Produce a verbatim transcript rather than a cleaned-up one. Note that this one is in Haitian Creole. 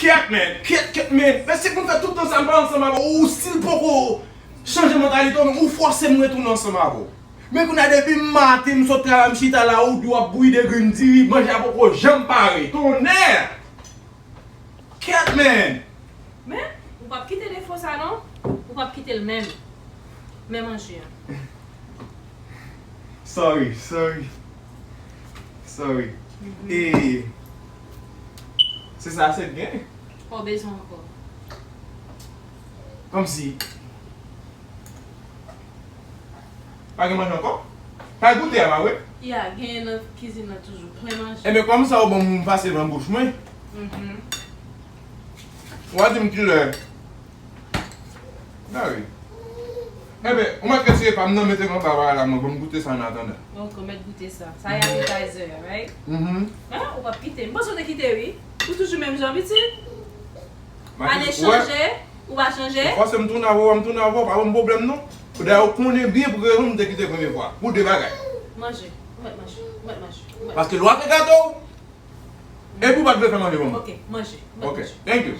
Kèt, man. Kèt, kèt, man. Men si pou m fè tout tan sa m pa ansanm avè w, ou si l poko chanje mantalite w, men ou fòse m retounen ansanm avè w. Men kounye a depi maten m sot travay m chita la, ou di w ap bouyi de grenn diri, manje a poko janm pare. Tonnè! Kèt, man! Men, ou p ap kite defo sa non. Ou p ap kite l menm. Men manje an. Sorry, sorry. Sorry. E se sa se t gen? Pa w bezwen ankò. Kòmsi. Pa gen manje ankò? Pa goute a, ma we? Ya, genyen nan kizin nan toujou. Plen manje. Enben, kòm sa ou ban m pase l nan bouch mwen, Mhm. ou a di m kilè. Gade. Enben, ou mèt retire pa m nan, mete l anba bagay la, mwen, ban m goute sa an atandan. Ok, ou mèt goute sa. Sa e appetizer, right? Mhm. Ah, ou p ap kite. M panse w te kite, wi. Ou toujou menm jan, pitit? Ane chanje, ou pa chanje? Ou fòse m tounen avè w, m tounen avè w, pa ban m pwoblèm non. Dayè, ou konnen byen pou ki rezon m te kite premye fwa. Pou de bagay. Manje. Ou mèt manje. Ou mèt manje. Ou mèt manje. Paske lè w ap fè gato w, epi w pa t vle fè manje pou mwen. Ok, manje. Ou mèt Ok, manje. Thank you.